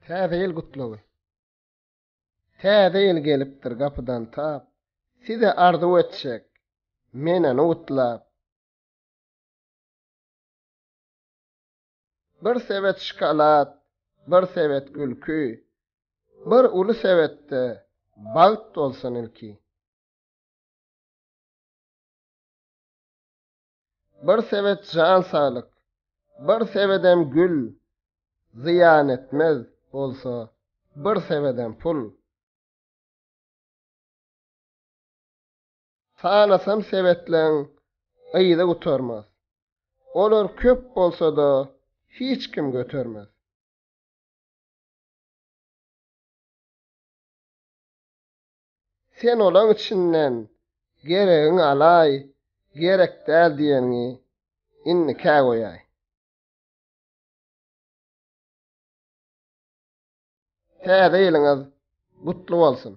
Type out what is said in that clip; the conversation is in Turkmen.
Täze ýyl gutlagy. Täze ýyl gelipdir gapydan tap, Size arzuw etjek, men ony gutlap. Bir sebet şokolad, bir sebet gülki, Bir uly sebetde bagt bolsun ilki. Bir sebet jan saglyk, bir sebedem gül, Zyýan etmez bolsa bir sebedem pul. Sanasam sebetleň yzy gutarmaz. Olar köp bolsa-da hiç kim götermez. Sen olaň içinden geregiňi alaý, gerek däl diýeniňi indikä goýaý. Täze ýylyňyz gutly bolsun!